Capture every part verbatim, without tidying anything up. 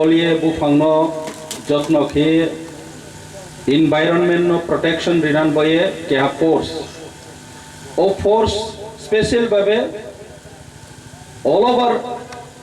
Oliye buphangno jotno khe environment no protection rinan boye keha force. O force special babe all over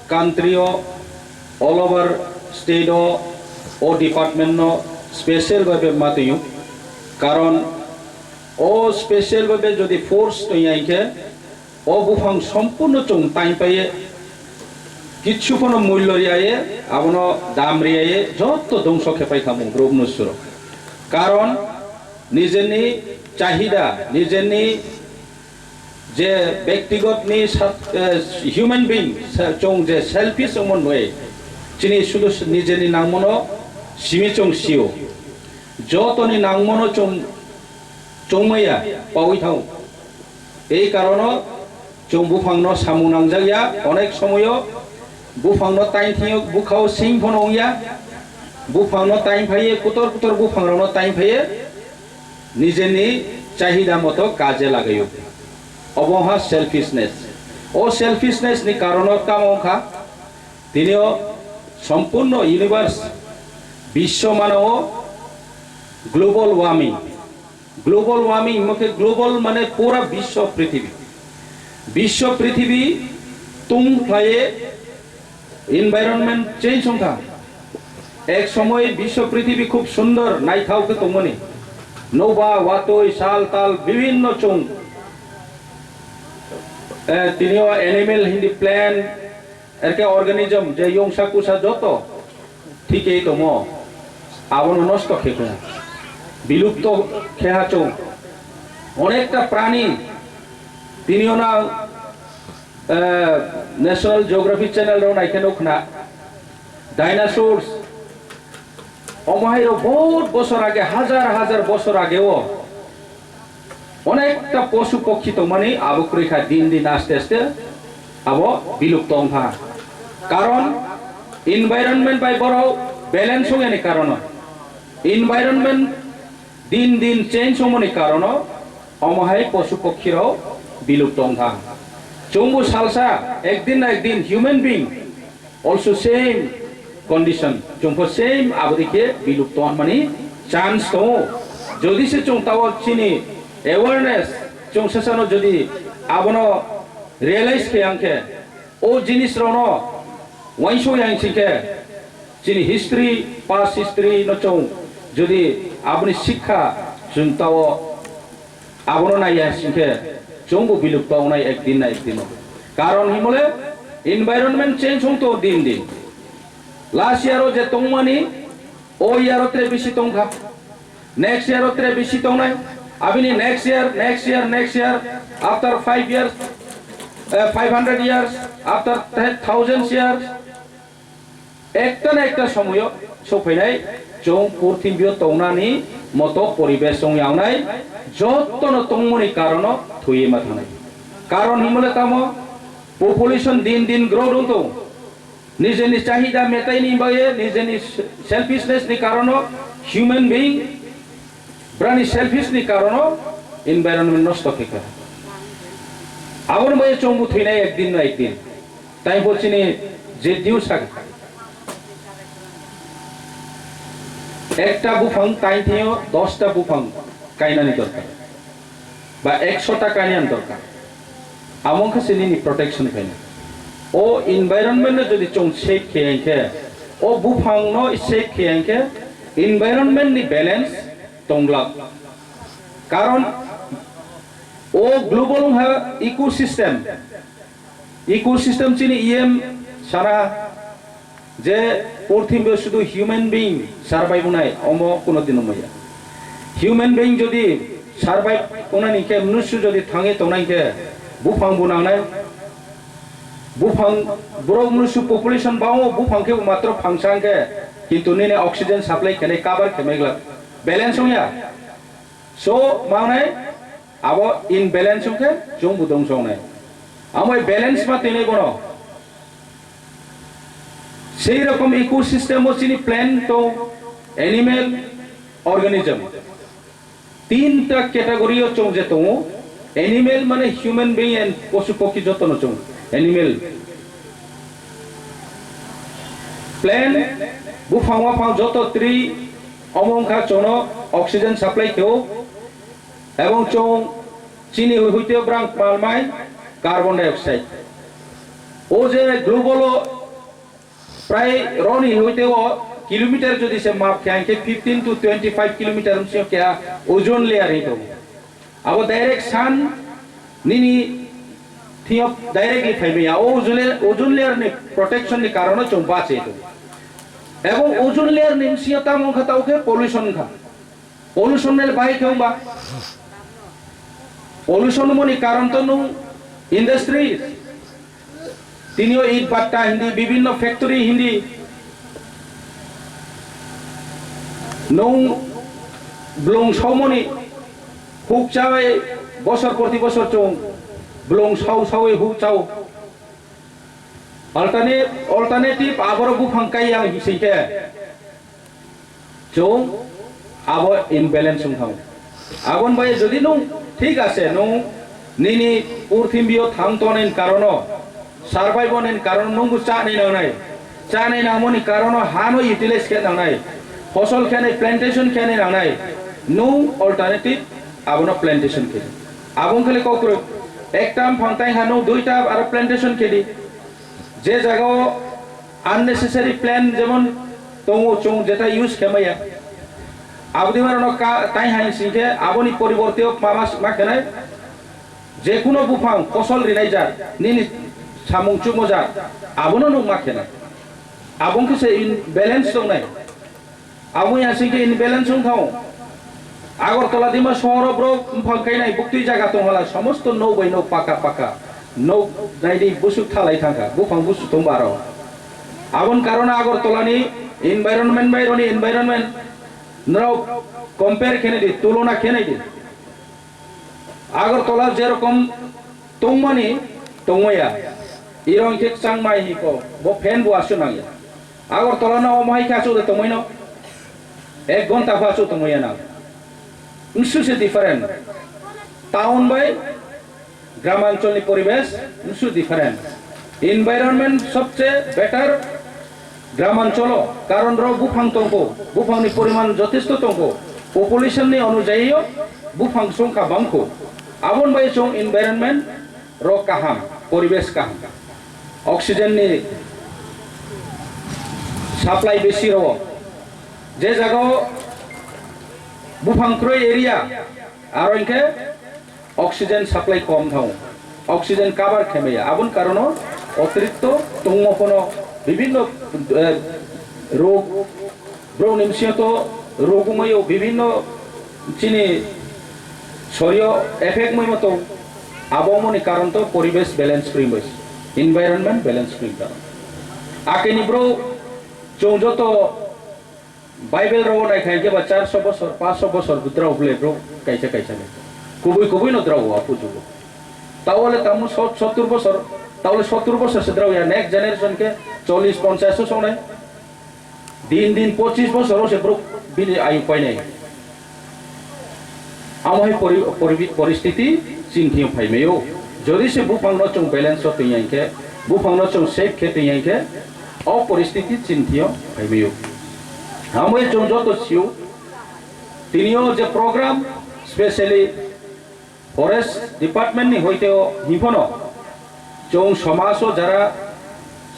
country o, all over state o, o department no special babe matiyo. Karon o special babe jodi force to yaike, o buphang sompurno chwng tainpaiye, kichu kono mullo riyaye, abono dam riyaye, jotto dongso khepai khamu bro mnusuro. Karon nijeni chahida, nijeni je bektigot ni sat-, eh, human being, sa-, chwng je selfish wngmo noi, chini sudu s-, nijeni nangmano simi chwng sio. Jotoni nangmano chwng, chwngmaya, pawi thao. Ei karono chwng buphangno samung nangjakya, onek somoyo buphangno tainthio bukhao sing phono wngya, buphangno tainphaiye, kutor kutor buphangrokno tainphaiye, nijeni chahida moto kaje lagayo. Obo ha selfishness. O selfishness ni karono tamo wngkha, tinio sompurno universe, biswo manao global warming. Global warming himo khe global mane pura biswo prithibi. Biswo prithibi tung khlaiye environment change wngkha. Ek somoy biswo prithibi khub sundor naithao khe tongmani. Noba, watoi, sal, tal, bibhinno chwng, eh, tinio animal hindi plant, erke organism je yongsa kusa joto thikei tongo, abono nosto khe kha, bilupto khe ha chwng. Onekta prani, tinio na, eh, National Geography Channel rok naikhe nukhna, dinosaurs, omo hai rok bahut bosor age, hajar hajar bosor age o. Onekta posu pokhi tongmani abo kwrwi kha din din aste aste abo bilupto wng kha. Karon environment bai borok balance wngyani karono. Environment din din change wngmani karono omo hai posu pokhi rok bilupto wng kha. Chwngbo salsa ekdin na ekdin human being also same condition, chwngpho same aboni khe bilupto wngmani chance tongo. Jodi se chwng tao chini awareness chwng sasano jodi abono realize khe ang khe o jinis rokno uansuk yang sing khe chini history, past history no chwng jodi aboni sikha chwng tao abono naiya sing khe chwngbo bilupto wngnai ekdin na ekdino. Karon himole environment change wng to din din. Last year o je tongmani, o year o tre bisi tongkha. Next year o tre bisi tongnai. Abini next year, next year, next year, after five years, eh, five hundred years, after ten thousand years, ekta na ekta somoyo sophainai, chwng purthimbi o tongnani moto poribesh wng yangnai, jottono tongmani karono thwiwi ma thangnai. Karon himole tamo, population din din growth wng tongo. Nijeni chahida metaini bagwi, nijeni selfishness ni karono human being, brani selfish ni karono environment nosto khe kha. Aboni bagwi chwngbo thwinai ekdin na ekdin. Tai bo chini je diu sak. Ekta buphang tainthio dosta buphang kainani dorkar. Ba ekso ta kainani dorkar. Amo wngkha se nini protection khaina. O environment no jodi chwng save khe hwnkhe, o buphang no save khe hwnkhe environment ni balance tonglak. Karon o global wngkha ecosystem. Ecosystem chini iyem sana je purthimbi o sudu human being survive wngnai, omo kuno dino maya. Human being jodi survive wngnani khe, mnusu jodi thangwi tongnai khe, buphang bo nangnai. Buphang, borok mnusu population bango, buphang khe bo matro phangsa hwnkhe, kintu nini oxygen supply khenai cover khe mai glak. Balance wngya. So, mangnai, abo imbalance wngkhe chwng bo dongso wngnai. Amo balance ma twnwi bono. Sei rokom ecosystem o chini plant tong, animal, organism. Tinta category o chwng je tongo, animal mane human being and posu pokhi jotono chwng animal. Plant, buphang waphang joto tree omo wngkha chwngno oxygen supply khe-o, ebong chwng chini huiteo brang palmai carbon dioxide. O je global-o prai roni huiteo kilometer jodi se map khe, hingkhe fifteen to twenty five kilometer wngsi khe ozone layer hinwi tongo. Abo direct sun nini thiyok directly phaimaya. O ozone, ozone layer ni protection ni karono chwng bachi tongo. Ebong ozone layer ni bisi tamo wngkha tao khe pollution wngkha. Pollution nel bahai khe wngba? Pollution moni karon to nung industry, tinio it batta hindi, bibinno factory hindi. Nung blung saumoni huk chawi bosor proti bosor chwng blung sau sawi huk chao. Alternate, alternative aboro buphang kai yang hising khe. Chwng abo imbalance wng thango. Aboni bai jodi nung thik ase, nung nini purthimbi-o thang tongnani karono, survive-nani karono nungbo chanai nangnai. Chanai nangmani karono hano utilize khe nangnai. Fosol khe nai, plantation khe nai nangnai. Nung alternative abono plantation khe di. Aboni khe le kokrok. Ekta buphang tai ha nung duita aro plantation khe di. Je jagao unnecessary plant jemon tongo, chwng jeta use khe maya. Aboni mano ka tai hai sing khe aboni poriborte o ma, ma, ma khenai. Je kuno buphang fosol rinai jat, nini samung chukmo jat, abono nuk ma khenai. Abong khe se imbalance tongnai. Abo ya sing khe imbalance wng thang. Agartala Dima sohor o borok buphang kainai buktui jaga tong hala, somosto nok bai nok paka paka. Nok naidi busuk thalai thangkha, buphang busuk tong baro. Abon karona Agartala ni environment bai roni environment norok compare khenai di, tulona khenai di. Agartala jerokom tongmani tongmaya. Iro hingkhe changmai hiko, bo fan bo aswk nangya. Agartala no omo hai khe aswk de tongmai no. Ek ghonta pho aswk tongmaya nang. Nsuse different. Town bai gramanchol ni poribesh nsuse different. Environment sobche better gramancholo, karon rok buphang tongkho, buphang ni poriman jotesto tongkho, population ni onujayi o buphang songkha bangkho. Abon bai chwng environment rok kaham, poribesh kaham. Oxygen ni supply besi rwo. Je jaga o buphang kroi area, aro hingkhe oxygen supply kom thango, oxygen cover khe maya. Aboni karono otirikto tongmo phano bibinno, eh, rog, borokni bisingo to rog wngmai o bibinno chini sorio effect wngmai tong. Abo wngmani karon to poribesh balance kwrwi bai, environment balance kwrwi karon. Akeni bro chwng joto Bible rok nai kha hingke ba charso bosor, panchso bosor drao bole bro kaisa kaisa ni. Kubui kubui no drao apu jugo. Tawole tamu sot-, sottur bosor, tawole sottur bosor se drao ya, next generation ke chollish ponchash so songnai. Din din pochis bosor se bro bini ayu painai. Amo hai pori-, pori-, poristiti chini thio phai maio. Jodi se buphang no chwng balance o twi ya hingke, buphang no chwng safe khe twi ya hingke, o poristiti chini thio phai maio. Amo hai chwng joto sio, tini o je program, specially forest department ni hoite o himphano, chwng somaj o jara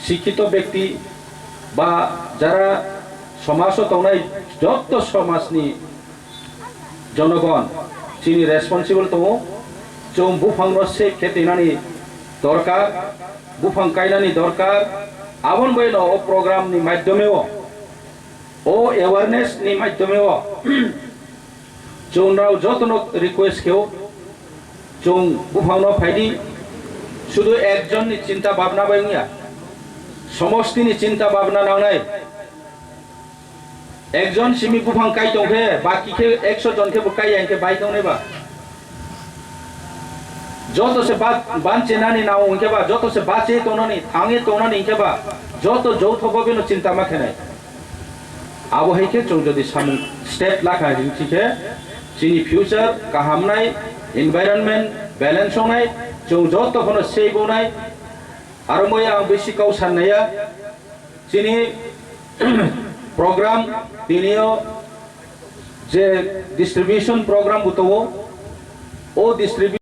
sikhito bekti ba jara somaj o tongnai joto somaj ni jonogon chini responsible tongo. Chwng buphang no safe khe twinani dorkar, buphang kainani dorkar, aboni bai no o program ni madhyome o, o awareness ni madhyome o, chwng rao joto no request khe o, chwng buphang no phai di, sudu ekjon ni chinta bhabna bai wngya, somosti ni chinta bhabna nangnai. Ekjon simi buphang kai tong khe, baki khe ekso jon khe bo kai ya hingke bai tongnai ba. Joto se ba-, ban chenani nao hingke ba, joto se bache tongnani, thange tongnani hingke ba, joto joutho bhabeno chinta ma khenai. Abo hai khe chwng jodi samung step lakha hingsi khe, chini future kaham nai, environment balance wngnai, chwng joto phano safe wngnai. Aro moi ang bisi kau san naiya. Chini program, tini o je distribution program bo tongo, o distribution